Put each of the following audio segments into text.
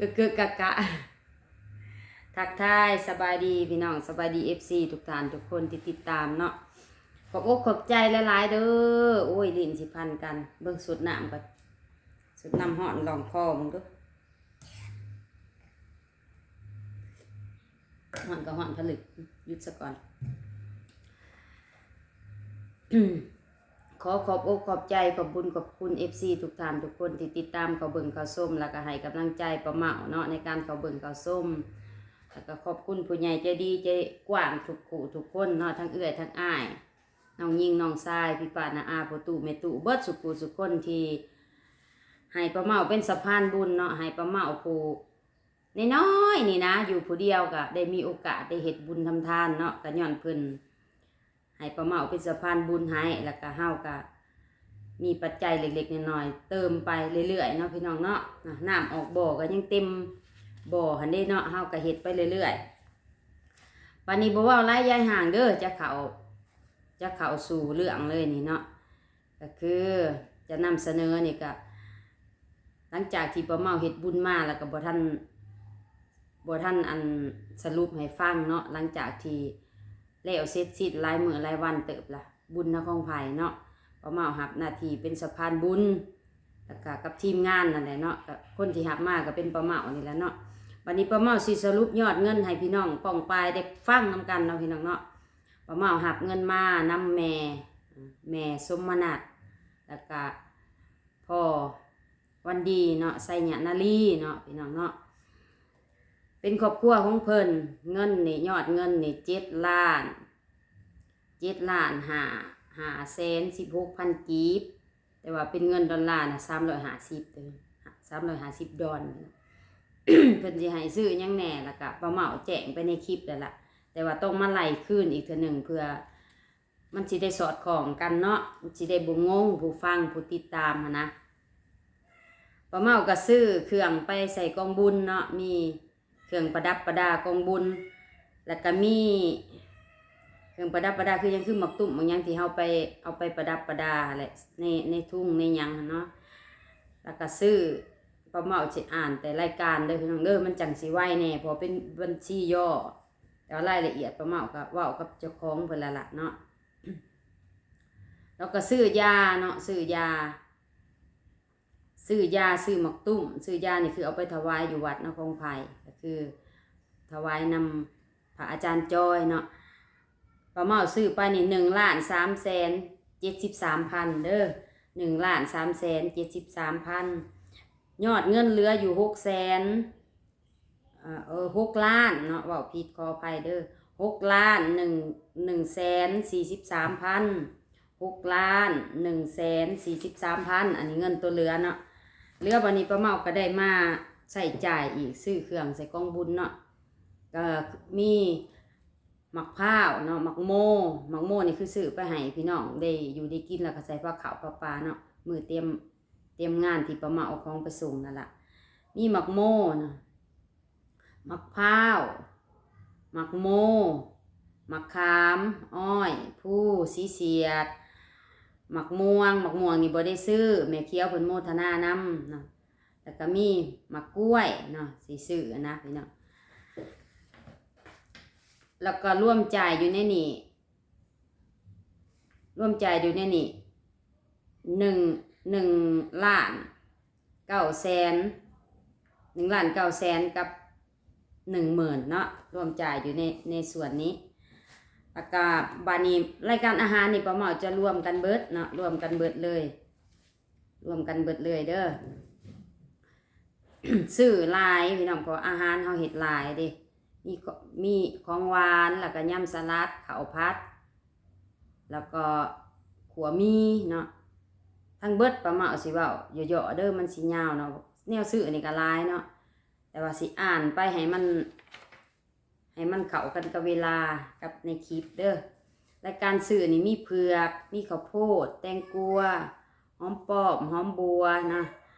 ກະກະກະກະ ທັກທາຍສະບາຍດີພີ່ນ້ອງ ສະບາຍດີ ເອັຟຊີ ທຸກທ່ານທຸກຄົນທີ່ຕິດຕາມເນາະ. ຂອບອົກຂອບໃຈຫຼາຍໆເດີ. ໂອ້ຍ ລີ້ນຊິພັນກັນ. ເບິ່ງ ສູດນ້ຳກ່ອນ ສູດນ້ຳຮ້ອນ ລອງຄໍເບິ່ງດູ. ຮ້ອນກໍຮ້ອນຜະລຶກ ຢຸດສາກ່ອນ. ຂໍຂອບອົກຂອບໃຈ ຂອບບຸນຂອບຄຸນ ເອັຟຊີ ທຸກທ່ານທຸກຄົນທີ່ຕິດຕາມເຂົ້າເບິ່ງເຂົ້າຊົມ ແລ້ວກໍໃຫ້ກຳລັງໃຈປ້າເມົ້າເນາະ ໃນການເຂົ້າເບິ່ງເຂົ້າຊົມ. ແລ້ວກໍຂອບຄຸນຜູ້ໃຫຍ່ໃຈດີໃຈກວ້າງທຸກຄູ່ທຸກຄົນເນາະ ທັງເອື້ອຍທັງອ້າຍ ນ້ອງຍິງນ້ອງຊາຍ ພີ່ປ້ານ້າອາ ພໍ່ຕູ້ແມ່ຕູ້ ເບິດສູ່ຄູ່ສູ່ຄົນທີ່ໃຫ້ປ້າເມົ້າເປັນສະພານບຸນເນາະ ໃຫ້ປ້າເມົ້າຜູ້ ນ້ອຍໆນີ້ນະ ຢູ່ຜູ້ດຽວກະໄດ້ມີໂອກາດໄດ້ເຮັດບຸນທຳທານເນາະ ກະຍ້ອນເພິ່ນໃຫ້ປ້າເມົ້າເປັນສະພານບຸນໃຫ້ ແລ້ວກະເຮົາກະມີປັດໄຈເລັກໆນ້ອຍໆເຕີມໄປເລື້ອຍໆເນາະ ພີ່ນ້ອງເນາະ. ນະ ນ້ຳອອກບໍ່ກະຍັງເຕັມບໍ່ຫັ້ນເດ້ເນາະ ເຮົາກະເຮັດໄປເລື້ອຍໆ. ບາດນີ້ບໍ່ເວົ້າຫຼາຍຢາຍຫ່າງເດີ ຈະເຂົ້າ ຈະເຂົ້າສູ່ເລື່ອງເລີຍນີ້ເນາະ. ກໍຄືຈະນຳສະເໜີນີ້ກໍ ຫຼັງຈາກທີ່ປ້າເມົ້າເຮັດບຸນມາ ແລ້ວກໍບໍ່ທັນ ບໍ່ທັນອັນສະຫຼຸບໃຫ້ຟັງເນາະ. ຫຼັງຈາກທີ່ແລ້ວເສັດສິ້ນຫຼາຍມື້ຫຼາຍວັນເຕີບລະ ບຸນນະຂອງໃຜເນາະ ປ້າເມົ້າຮັບໜ້າທີ່ເປັນສະພານບຸນ ແລ້ວກໍກັບທີມງານນັ້ນແຫຼະເນາະ. ກໍຄົນທີ່ຮັບມາກໍເປັນປ້າເມົ້ານີ້ແຫຼະເນາະ. ບັດນີ້ປ້າເມົ້າຊິສະຫຼຸບຍອດເງິນໃຫ້ພີ່ນ້ອງປ້ອງປາຍໄດ້ຟັງນຳກັນເນາະ ພີ່ນ້ອງເນາະ. ປ້າເມົ້າຮັບເງິນມານຳແມ່ ແມ່ສົມມະນັດ ແລ້ວກະພໍ່ວັນດີເນາະ ໄຊຍະນາລີເນາະ ພີ່ນ້ອງເນາະ. ເປັນຄອບຄົວຂອງເພິ່ນ ເງິນນີ້ ຍອດເງິນນີ້ ເຈັດລ້ານ ເຈັດລ້ານຫ້າ ຫ້າແສນສິບຫົກພັນກີບ ແຕ່ວ່າເປັນເງິນດອນລານະ ສາມຮ້ອຍຫ້າສິບເດີ ສາມຮ້ອຍຫ້າສິບດອນ. ເພິ່ນຊິໃຫ້ຊື້ຫຍັງແດ່ ແລ້ວກະປ້າເມົ້າແຈ້ງໄປໃນຄລິບແລ້ວລະ ແຕ່ວ່າຕ້ອງມາໄລ່ຄືນອີກເທື່ອໜຶ່ງ ເພື່ອມັນຊິໄດ້ສອດຄ່ອງກັນເນາະ ມັນຊິໄດ້ບໍ່ງົງ ຜູ້ຟັງຜູ້ຕິດຕາມຫັ້ນນະ. ປ້າເມົ້າກະຊື້ເຄື່ອງໄປໃສ່ກອງບຸນເນາະ ມີ ເຄື່ອງປະດັບປະດາກອງບຸນ ແລ້ວກະມີເຄື່ອງປະດັບປະດາຄືຫຍັງ ຄືໝາກຕຸ້ມໝາກຫຍັງທີ່ເຮົາໄປ ເອົາໄປປະດັບປະດາຫັ້ນແຫຼະ ໃນ ໃນທຸງໃນຫຍັງຫັ້ນເນາະ. ແລ້ວກະຊື້ ປ້າເມົ້າຊິອ່ານແຕ່ລາຍການເດີພີ່ນ້ອງເດີ ມັນຈັ່ງຊິໄວແດ່ ເພາະເປັນບັນຊີຫຍໍ້ ແຕ່ວ່າລາຍລະອຽດປ້າເມົ້າກະເວົ້າກັບເຈົ້າຂອງເພິ່ນລະລະເນາະ. ແລ້ວກະຊື້ຢາເນາະ ຊື້ຢາ ຊື້ຢາ ຊື້ໝາກຕຸ້ມ ຊື້ຢານີ້ຄືເອົາໄປຖວາຍຢູ່ວັດເນາະ ຂອງໃຜ ກໍຄືຖວາຍນຳພະອາຈານຈອຍເນາະ. ປ້າເມົ້າຊື້ໄປນີ້ ໜຶ່ງລ້ານສາມແສນເຈັດສິບສາມພັນເດີ ໜຶ່ງລ້ານສາມແສນເຈັດສິບສາມພັນ. ຍອດເງິນເຫຼືອຢູ່ ຫົກແສນ ເອີ ຫົກລ້ານເນາະ ເວົ້າຜິດຂໍອະໄພເດີ ຫົກລ້ານໜຶ່ງ ໜຶ່ງແສນສີ່ສິບສາມພັນ ຫົກລ້ານໜຶ່ງແສນສີ່ສິບສາມພັນ ອັນນີ້ເງິນຕົວເຫຼືອເນາະ. ເຫຼືອບັດນີ້ປ້າເມົ້າກໍໄດ້ມາໃຊ້ຈ່າຍອີກ ຊື້ເຄື່ອງໃສ່ກອງບຸນເນາະ ກໍມີໝາກພ້າວເນາະ ໝາກໂມ ໝາກໂມນີ້ຄືຊື້ໄປໃຫ້ພີ່ນ້ອງໄດ້ຢູ່ໄດ້ກິນ ແລ້ວກໍໃສ່ພາເຂົ້າພາປາເນາະ ມື້ຕຽມ ຕຽມງານທີ່ປ້າເມົ້າເອົາຂອງໄປສົ່ງນັ້ນລະ ມີໝາກໂມນະ ໝາກພ້າວ ໝາກໂມ ໝາກຂາມ ອ້ອຍ ພູ ສີສຽດ ໝາກມ່ວງ ໝາກມ່ວງນີ້ບໍ່ໄດ້ຊື້ ແມ່ຂຽວເພິ່ນໂມທະນານຳເນາະ. ແລ້ວກໍມີໝາກກ້ວຍເນາະ ຊິຊື້ນະພີ່ນ້ອງ ແລ້ວກໍລວມຈ່າຍຢູ່ໃນນີ້ ລວມຈ່າຍຢູ່ໃນນີ້ ໜຶ່ງ ໜຶ່ງລ້ານເກົ້າແສນ ໜຶ່ງລ້ານເກົ້າແສນກັບໜຶ່ງໝື່ນເນາະ ລວມຈ່າຍຢູ່ໃນ ໃນສ່ວນນີ້. ແລ້ວກະບາດນີ້ລາຍການອາຫານນີ້ ປ້າເມົ້າຈະລວມກັນເບິດເນາະ ລວມກັນເບິດເລີຍ ລວມກັນເບິດເລີຍເດີ. ຊື້ຫຼາຍພີ່ນ້ອງ ເພາະອາຫານເຮົາເຮັດຫຼາຍເດ້ ມີຂ- ມີຂອງຫວານ ແລ້ວກະຍຳສະຫຼັດ ເຂົ້າຜັດ ແລ້ວກໍຂົ້ວໝີ່ເນາະ. ທັງເບິດປ້າເມົ້າຊິເວົ້າຫຍໍ້ໆເດີ ມັນຊິຍາວເນາະ ແນວຊື້ນີ້ກໍຫຼາຍເນາະ ແຕ່ວ່າຊິອ່ານໄປໃຫ້ມັນ ໃຫ້ມັນເຂົ້າກັນກັບເວລາກັບໃນຄລິບເດີ. ລາຍການຊື້ນີ້ມີເຜືອກ ມີເຂົ້າໂພດ ແຕງກວາ ຫອມປ້ອມ ຫອມບົວນະ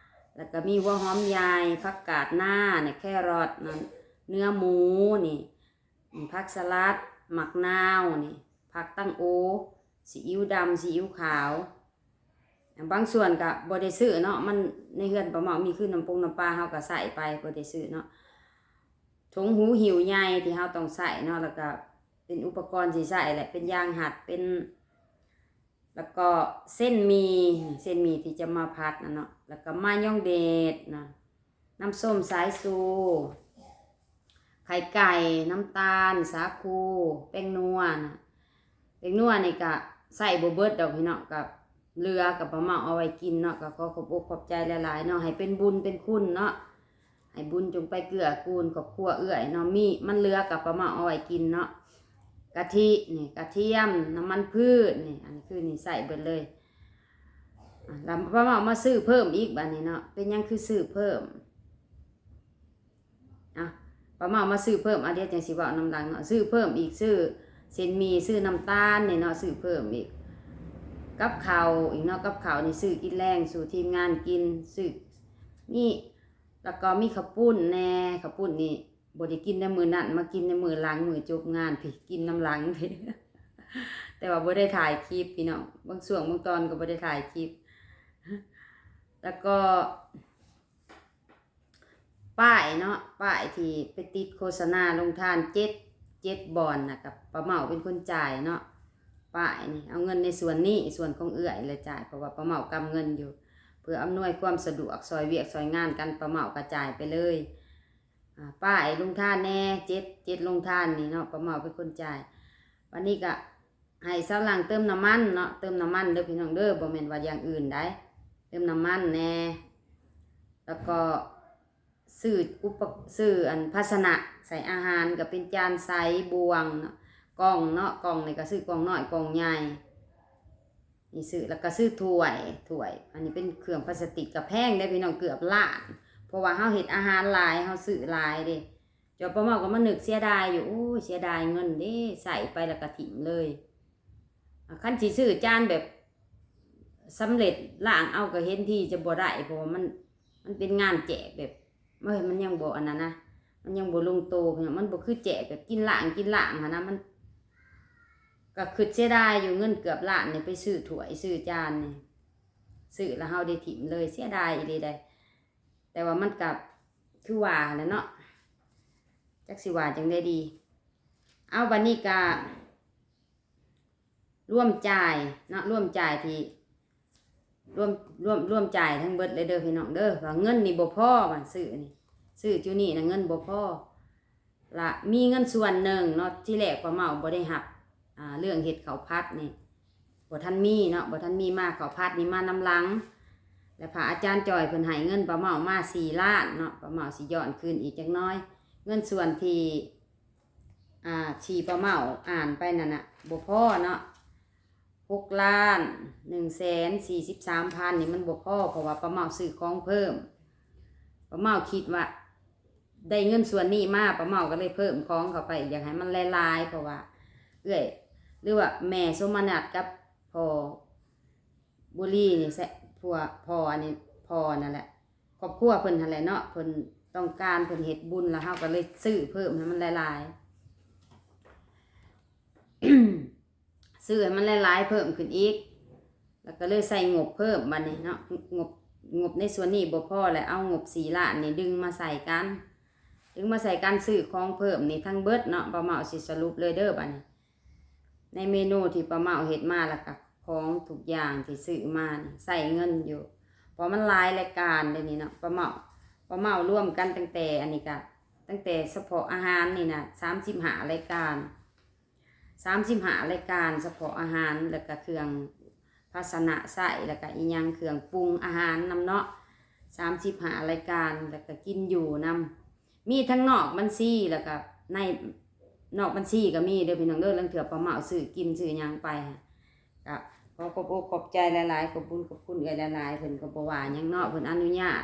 ແລ້ວກໍມີຫົວຫອມໃຫຍ່ ຜັກກາດນາ ແຄຣອດ ເນື້ອໝູນີ້ ຜັກສະຫຼັດ ໝາກນາວນີ້ ຜັກຕັງໂອ ຊີອິ້ວດຳ ຊີອິ້ວຂາວ ບາງສ່ວນກໍບໍ່ໄດ້ຊື້ເນາະ ມັນໃນເຮືອນປ້າເມົ້າມີຄືນ້ຳປົງນ້ຳປາ ເຮົາກໍໃຊ້ໄປ ບໍ່ໄດ້ຊື້ເນາະ. ຖົງຫູຫິ້ວໃຫຍ່ທີ່ເຮົາຕ້ອງໃຊ້ເນາະ ແລ້ວກໍເປັນອຸປະກອນທີ່ໃຊ້ແຫຼະ ເປັນຢາງຮັດ ເປັນ ແລ້ວກໍເສັ້ນໝີ່ ເສັ້ນໝີ່ທີ່ຈະມາຜັດນະເນາະ ແລ້ວກໍມາຍອງເດດນະ ນ້ຳສົ້ມສາຍຊູ ໄຂ່ໄກ່ ນ້ຳຕານ ສາຄູ ແປ້ງນົວນະ. ແປ້ງນົວນີ້ກະໃຊ້ບໍ່ເບິດດອກພີ່ນ້ອງ ກະເຫຼືອກະປ້າເມົ້າເອົາໄວ້ກິນເນາະ. ກະຂໍຂອບອົກຂອບໃຈຫຼາຍໆເນາະ ໃຫ້ເປັນບຸນເປັນຄຸນເນາະ ໃຫ້ບຸນຈົ່ງໄປເກື້ອກູນຄອບຄົວເອື້ອຍເນາະ ມີ ມັນເຫຼືອກະປ້າເມົ້າເອົາໄວ້ກິນເນາະ. ກະທິນີ້ ກະທຽມ ນ້ຳມັນພືດນີ້ ອັນນີ້ຄືນີ້ໃຊ້ເບິດເລີຍ. ອາ ແລ້ວປ້າເມົ້າມາຊື້ເພີ່ມອີກບາດນີ້ເນາະ ເປັນຫຍັງຄືຊື້ເພີ່ມ? ອາ ປ້າເມົ້າມາຊື້ເພີ່ມ ອາ ດຽວຈັ່ງຊິເວົ້ານຳຫຼັງເນາະ. ຊື້ເພີ່ມອີກ ຊື້ເສັ້ນໝີ່ ຊື້ນ້ຳຕານນີ້ເນາະ ຊື້ເພີ່ມອີກ ກັບເຂົ້າອີກເນາະ. ກັບເຂົ້ານີ້ຊື້ກິນແລງສູ່ທີມງານກິນ ຊື້ ມີ ແລ້ວກໍມີເຂົ້າປຸ້ນແດ່ ເຂົ້າປຸ້ນນີ້ບໍ່ໄດ້ກິນໃນມື້ນັ້ນ ມາກິນໃນມື້ຫຼັງ ມື້ຈົບງານພີ້ ກິນນຳຫຼັງພີ້ ແຕ່ວ່າບໍ່ໄດ້ຖ່າຍຄລິບພີ່ນ້ອງ ບາງຊ່ວງບາງຕອນກໍບໍ່ໄດ້ຖ່າຍຄລິບ. ແລ້ວກໍປ້າຍເນາະ ປ້າຍທີ່ໄປຕິດໂຄສະນາໂຮງທານເຈັດ ເຈັດບ່ອນນະ ກັບປ້າເມົ້າເປັນຄົນຈ່າຍເນາະ. ປ້າຍນີ້ເອົາເງິນໃນສ່ວນນີ້ ສ່ວນຂອງເອື້ອຍແຫຼະຈ່າຍ ເພາະວ່າປ້າເມົ້າກຳເງິນຢູ່ ເພື່ອອຳນວຍຄວາມສະດວກ ຊ່ອຍວຽກຊ່ອຍງານກັນ ປ້າເມົ້າກະຈ່າຍໄປເລີຍ. ອາ ປ້າຍໂຮງທານແດ່ ເຈັດ ເຈັດໂຮງທານນີ້ເນາະ ປ້າເມົ້າເປັນຄົນຈ່າຍ. ບາດນີ້ກະໃຫ້ສາວຫຼັງເຕີມນ້ຳມັນເນາະ ເຕີມນ້ຳມັນເດີພີ່ນ້ອງເດີ ບໍ່ແມ່ນວ່າຢ່າງອື່ນໃດ ເຕີມນ້ຳມັນແດ່ ແລ້ວກໍຊື້ອຸປະ ຊື້ອັນພາຊະນະໃສ່ອາຫານ ກະເປັນຈານໃສ ບ່ວງເນາະ ກ່ອງເນາະ ກ່ອງນີ້ກະຊື້ກ່ອງນ້ອຍກ່ອງໃຫຍ່. ນີ້ຊື້ ແລ້ວກໍຊື້ຖ້ວຍ ຖ້ວຍ ອັນນີ້ເປັນເຄື່ອງພລາສຕິກ ກໍແພງເດ້ພີ່ນ້ອງ ເກືອບລ້ານ ເພາະວ່າເຮົາເຮັດອາຫານຫຼາຍ ເຮົາຊື້ຫຼາຍເດ້. ເຈົ້າ ປ້າເມົ້າກໍມານຶກເສຍດາຍຢູ່ ໂອ້ຍ ເສຍດາຍເງິນເດ້ ໃຊ້ໄປແລ້ວກໍຖິ້ມເລີຍ. ອາ ຄັນຊິຊື້ຈານແບບສຳເລັດ ລ້າງເອົາກໍເຫັນທີຈະບໍ່ໄດ້ ເພາະວ່າມັນ ມັນເປັນງານແຈກແບບ ເອີຍ ມັນຍັງບໍ່ອັນນັ້ນນະ ມັນຍັງບໍ່ລົງໂຕ ມັນບໍ່ຄືແຈກແບບກິນລ້າງ ກິນລ້າງຫັ້ນນະ ມັນ ກໍຄິດເສຍດາຍຢູ່ ເງິນເກືອບລ້ານນີ້ໄປຊື້ຖ້ວຍຊື້ຈານນີ້ ຊື້ແລ້ວເຮົາໄດ້ຖິ້ມເລີຍ ເສຍດາຍອີ່ຫຼີໃດ. ແຕ່ວ່າມັນກໍຄືວ່າຫັ້ນແຫຼະເນາະ ຈັກຊິວ່າຈັ່ງໃດດີ. ເອົາ ບາດນີ້ກໍລວມຈ່າຍເນາະ ລວມຈ່າຍທີ່ ລວມ ລວມ ລວມຈ່າຍທັງເບິດເລີຍເດີພີ່ນ້ອງເດີ ວ່າເງິນນີ້ບໍ່ພໍ ວ່າຊື້ນີ້ ຊື້ຈຸນີ້ນະເງິນບໍ່ພໍ. ລະມີເງິນສ່ວນໜຶ່ງເນາະ ທີແລກປ້າເມົ້າບໍ່ໄດ້ຮັບ ອາ ເລື່ອງເຮັດເຂົ້າຜັດນີ້ ບໍ່ທັນມີເນາະ ບໍ່ທັນມີມາ ເຂົ້າຜັດນີ້ມານຳຫຼັງ. ແລະພະອາຈານຈ່ອຍເພິ່ນໃຫ້ເງິນປ້າເມົ້າມາສີ່ລ້ານເນາະ ປ້າເມົ້າຊິຍ້ອນຄືນອີກຈັກໜ້ອຍ. ເງິນສ່ວນທີ່ ອາ ທີ່ປ້າເມົ້າອ່ານໄປນັ້ນນະ ບໍ່ພໍເນາະ ຫົກລ້ານໜຶ່ງແສນສີ່ສິບສາມພັນນີ້ມັນບໍ່ພໍ ເພາະວ່າປ້າເມົ້າຊື້ຂອງເພີ່ມ. ປ້າເມົ້າຄິດວ່າໄດ້ເງິນສ່ວນນີ້ມາ ປ້າເມົ້າກໍເລີຍເພີ່ມຂອງເຂົ້າໄປ ຢາກໃຫ້ມັນຫຼາຍໆ ເພາະວ່າເອື້ອຍ ຫຼືວ່າແມ່ສົມມະນັດກັບພໍ່ບຸລີນີ້ ແຊະ ຜົວ ພໍ່ອັນນີ້ ພໍ່ນັ້ນແຫຼະ ຄອບຄົວເພິ່ນຫັ້ນແຫຼະເນາະ ເພິ່ນຕ້ອງການ ເພິ່ນເຮັດບຸນ ແລ້ວເຮົາກໍເລີຍຊື້ເພີ່ມໃຫ້ມັນຫຼາຍໆ ຊື້ໃຫ້ມັນຫຼາຍໆເພີ່ມຂຶ້ນອີກ ແລ້ວກໍເລີຍໃສ່ງົບເພີ່ມບາດນີ້ເນາະ. ງົບ ງົບໃນສ່ວນນີ້ບໍ່ພໍ ແລ້ວເອົາງົບສີ່ລ້ານນີ້ດຶງມາໃສ່ກັນ ດຶງມາໃສ່ກັນ ຊື້ຂອງເພີ່ມນີ້ທັງເບິດເນາະ. ປ້າເມົ້າຊິສະຫຼຸບເລີຍເດີບາດນີ້ ໃນເມນູທີ່ປ້າເມົ້າເຮັດມາ ແລ້ວກໍຂອງທຸກຢ່າງທີ່ຊື້ມານີ້ໃຊ້ເງິນຢູ່ ເພາະມັນຫຼາຍລາຍການເດນີ້ເນາະ ປ້າເມົ້າ ປ້າເມົ້າລວມກັນຕັ້ງແຕ່ອັນນີ້ກະ ຕັ້ງແຕ່ສະເພາະອາຫານນີ້ນະ ສາມສິບຫ້າລາຍການ ສາມສິບຫ້າລາຍການ ສະເພາະອາຫານ ແລ້ວກະເຄື່ອງພາຊະນະໃຊ້ ແລ້ວກະອີ່ຫຍັງ ເຄື່ອງປຸງອາຫານນຳເນາະ ສາມສິບຫ້າລາຍການ ແລ້ວກະກິນຢູ່ນຳ. ມີທັງນອກບັນຊີ ແລ້ວກະໃນ ນອກບັນຊີກໍມີເດີພີ່ນ້ອງເດີ ລາງເທື່ອປ້າເມົ້າຊື້ກິນຊື້ຫຍັງໄປ ກະຂໍຂອບອົກຂອບໃຈຫຼາຍໆ ຂອບບຸນຂອບຄຸນເອື້ອຍຫຼາຍໆ ເພິ່ນກໍບໍ່ວ່າຫຍັງເນາະ ເພິ່ນອະນຸຍາດ.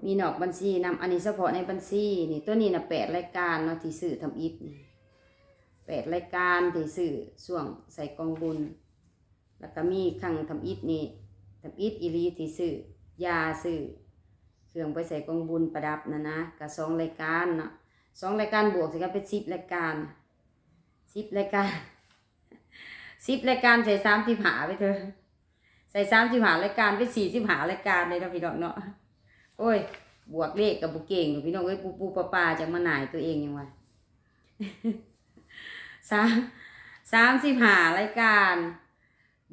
ມີນອກບັນຊີນຳ ອັນນີ້ສະເພາະໃນບັນຊີນີ້ ໂຕນີ້ນະແປດລາຍການເນາະ ທີ່ຊື້ທຳອິດນີ້ ແປດລາຍການທີ່ຊື້ຊ່ວງໃສ່ກອງບຸນ. ແລ້ວກໍມີຄັ້ງທຳອິດນີ້ ທຳອິດອີ່ຫຼີທີ່ຊື້ຢາ ຊື້ເຄື່ອງໄປໃສ່ກອງບຸນປະດັບນັ້ນນະ ກໍສອງລາຍການເນາະ ສອງລາຍການບວກໃສ່ກັນເປັນສິບລາຍການ ສິບລາຍການ ສິບລາຍການໃສ່ສາມສິບຫ້າໄປເທີ ໃສ່ສາມສິບຫ້າລາຍການ ເປັນສີ່ສິບຫ້າລາຍການເລີຍເນາະພີ່ນ້ອງເນາະ. ໂອ້ຍ ບວກເລກກໍບໍ່ເກັ່ງດອກພີ່ນ້ອງເອີຍ ປູໆປາໆ ຈັກມາໜ່າຍຕົວເອງຫຍັງວະ. ສາມ ສາມສິບຫ້າລາຍການ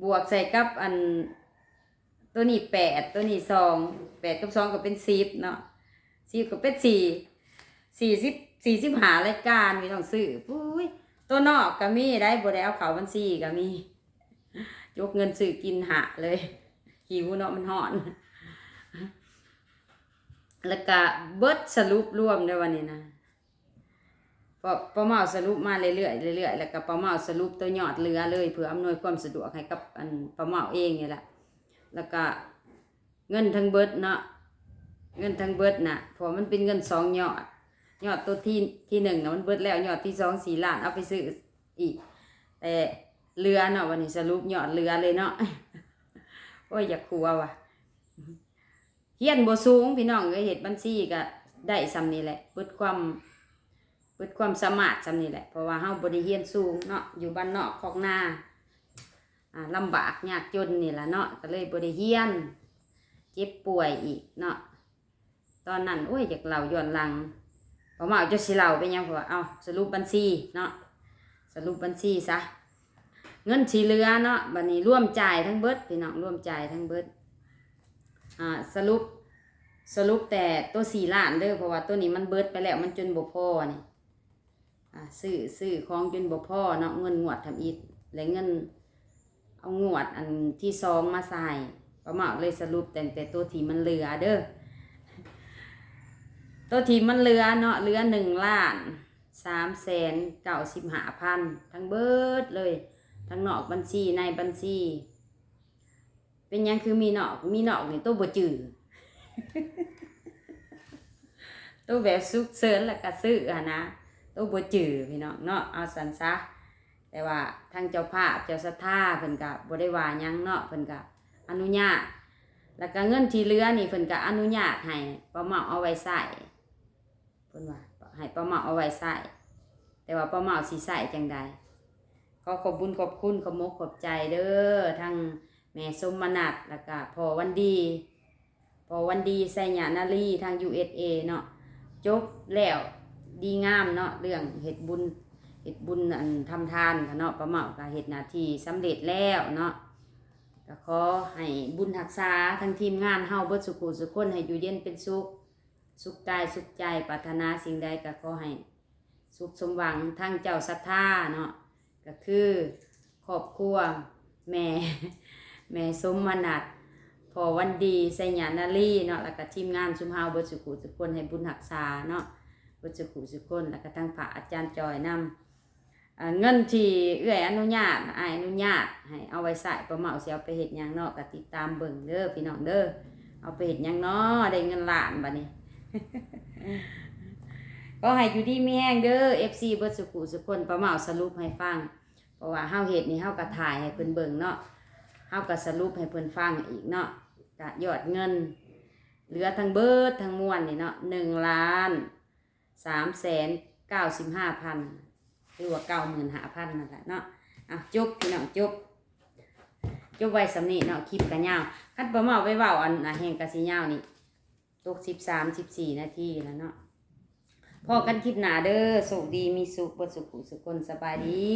ບວກໃສ່ກັບອັນ ຕົວນີ້ແປດ ຕົວນີ້ສອງ ແປດກັບສອງກໍເປັນສິບເນາະ ສິບກໍເປັນສີ່ ສີ່ສິບ ສີ່ສິບຫ້າລາຍການ ພີ່ນ້ອງ ຊື້ ໂອ້ຍ ຕົວນອກກໍມີໄດ໋ ບໍ່ໄດ້ເອົາເຂົ້າບັນຊີກໍມີ ຈົກເງິນຊື້ກິນຫະເລີຍ ຫິວເນາະ ມັນຮ້ອນ. ແລ້ວກະເບິດສະຫຼຸບລວມເດີວັນນີ້ນະ ເພາະປ້າເມົາສະຫຼຸບມາເລື້ອຍໆ ເລື້ອຍໆ ແລ້ວກະປ້າເມົາສະຫຼຸບໂຕຍອດເຫຼືອເລີຍ ເພື່ອອຳນວຍຄວາມສະດວກໃຫ້ກັບອັນປ້າເມົາເອງນີ້ແຫຼະ. ແລ້ວກະເງິນທັງເບິດເນາະ ເງິນທັງເບິດນະ ເພາະວ່າມັນເປັນເງິນສອງຍອດ ຍອດໂຕທີ ທີໜຶ່ງນະມັນເບິດແລ້ວ ຍອດທີສອງສີ່ລ້ານ ເອົາໄປຊື້ອີກ ແຕ່ເຫຼືອເນາະ ວັນນີ້ສະຫຼຸບຍອດເຫຼືອເລີຍເນາະ. ໂອ້ຍ ຢາກຫົວວ່າ ຮຽນບໍ່ສູງພີ່ນ້ອງເອີຍ ເຮັດບັນຊີກໍໄດ້ສ່ຳນີ້ແຫຼະ ເບິດຄວາມ ເບິດຄວາມສາມາດສ່ຳນີ້ແຫຼະ ເພາະວ່າເຮົາບໍ່ໄດ້ຮຽນສູງເນາະ ຢູ່ບ້ານນອກຄອກນາ ອ່າ ລຳບາກຍາກຈົນນີ້ລະເນາະ ກໍເລີຍບໍ່ໄດ້ຮຽນ ເຈັບປ່ວຍອີກເນາະ. ຕອນນັ້ນ ໂອ້ຍ ຢາກເລົ່າຍ້ອນຫຼັງ ປ້າເມົາ ເຈົ້າຊິເລົ່າໄປຫຍັງ ເພາະວ່າ ເອົ້າ ສະຫຼຸບບັນຊີເນາະ ສະຫຼຸບບັນຊີຊະ ເງິນທີ່ເຫຼືອເນາະ ບັດນີ້ລວມຈ່າຍທັງເບິດພີ່ນ້ອງ ລວມຈ່າຍທັງເບິດ ອ່າ ສະຫຼຸບ ສະຫຼຸບແຕ່ໂຕສີ່ລ້ານເດີ ເພາະວ່າໂຕນີ້ມັນເບິດໄປແລ້ວ ມັນຈົນບໍ່ພໍນີ້ ອ່າ ຊື້ ຊື້ຂອງຈົນບໍ່ພໍເນາະ ເງິນງວດທຳອິດ ແລະເງິນ ເອົາງວດອັນທີສອງມາໃສ່ ປ້າເມົາເລີຍສະຫຼຸບຕັ້ງແຕ່ໂຕທີ່ມັນເຫຼືອເດີ ໂຕທີ່ມັນເຫຼືອເນາະ ເຫຼືອໜຶ່ງລ້ານສາມແສນເກົ້າສິບຫ້າພັນ ທັງເບິດເລີຍ ທັງນອກບັນຊີໃນບັນຊີ. ເປັນຫຍັງຄືມີນອກ ມີນອກນີ້ໂຕບໍ່ຈື່ ໂຕແບບສຸກເສີນແລ້ວກະຊື້ຫັ້ນນະ ໂຕບໍ່ຈື່ພີ່ນ້ອງເນາະ ເອົາຊັ້ນຊະ. ແຕ່ວ່າທາງເຈົ້າພາບເຈົ້າສັດທາເພິ່ນກະບໍ່ໄດ້ວ່າຫຍັງເນາະ ເພິ່ນກະອະນຸຍາດ ແລ້ວກະເງິນທີ່ເຫຼືອນີ້ເພິ່ນກະອະນຸຍາດໃຫ້ປ້າເມົາເອົາໄວ້ໃຊ້ ເພິ່ນວ່າໃຫ້ປ້າເມົາເອົາໄວ້ໃຊ້ ແຕ່ວ່າປ້າເມົາຊິໃຊ້ຈັ່ງໃດ ຂໍຂອບບຸນຂອບຄຸນ ຂອບມົກຂອບໃຈເດີ ທັງແມ່ສົມມະນັດ ແລ້ວກະພໍ່ວັນດີ ພໍ່ວັນດີ ໄຊຍະນາລີ ທາງ ຢູເອສເອ ເນາະ ຈົບແລ້ວດີງາມເນາະ ເລື່ອງເຮັດບຸນ ເຮັດບຸນອັນທຳທານກະເນາະ ປ້າເມົາກະເຮັດໜ້າທີ່ສຳເລັດແລ້ວເນາະ ກະຂໍໃຫ້ບຸນຮັກສາທັງທີມງານເຮົາເບິດສູ່ຜູ້ສູ່ຄົນ ໃຫ້ຢູ່ເຢັນເປັນສຸກ ສຸກກາຍສຸກໃຈ ປາດຖະໜາສິ່ງໃດກໍຂໍໃຫ້ສຸກສົມຫວັງ. ທາງເຈົ້າສັດທາເນາະ ກໍຄືຄອບຄົວແມ່ ແມ່ສົມມະນັດ ພໍ່ວັນດີ ໄຊຍະນາລີເນາະ ແລ້ວກໍທີມງານຊຸມເຮົາເບິດສຸຂູສຸຄົນ ໃຫ້ບຸນຮັກສາເນາະ ເບິດສຸຂູສຸຄົນ ແລ້ວກໍທັງພະອາຈານຈອຍນຳ. ອ່າ ເງິນທີ່ເອື້ອຍອະນຸຍາດ ອ້າຍອະນຸຍາດໃຫ້ເອົາໄວ້ໃຊ້ ປ້າເມົາຊິເອົາໄປເຮັດຫຍັງເນາະ ກໍຕິດຕາມເບິ່ງເດີພີ່ນ້ອງເດີ ເອົາໄປເຮັດຫຍັງເນາະ ໄດ້ເງິນລ້ານບາດນີ້ ຂໍໃຫ້ຢູ່ດີມີແຮງເດີ ເອັຟຊີ ເບິດສຸຂູສຸຄົນ ປ້າເມົາສະຫຼຸບໃຫ້ຟັງ ເພາະວ່າເຮົາເຮັດນີ້ ເຮົາກໍຖ່າຍໃຫ້ເພິ່ນເບິ່ງເນາະ ເຮົາກໍສະຫຼຸບໃຫ້ເພິ່ນຟັງອີກເນາະ ກະຍອດເງິນເຫຼືອທັງເບິດທັງມວນນີ້ເນາະ ໜຶ່ງລ້ານ ສາມແສນເກົ້າສິບຫ້າພັນ ຫຼືວ່າເກົ້າໝື່ນຫ້າພັນນັ້ນແຫຼະເນາະ. ເອົາ ຈົບພີ່ນ້ອງ ຈົບ ຈົບໄວ້ສ່ຳນີ້ເນາະ ຄລິບກະຍາວ ຄັນປ້າເມົາໄປເວົ້າອັນ ອາ ແຮ່ງກະຊິຍາວນີ້ ຕົກສິບສາມ ສິບສີ່ນາທີແລ້ວເນາະ. ພໍ້ກັນຄລິບໜ້າເດີ ໂຊກດີມີສຸກເບິດສຸຂູສຸຄົນ ສະບາຍດີ.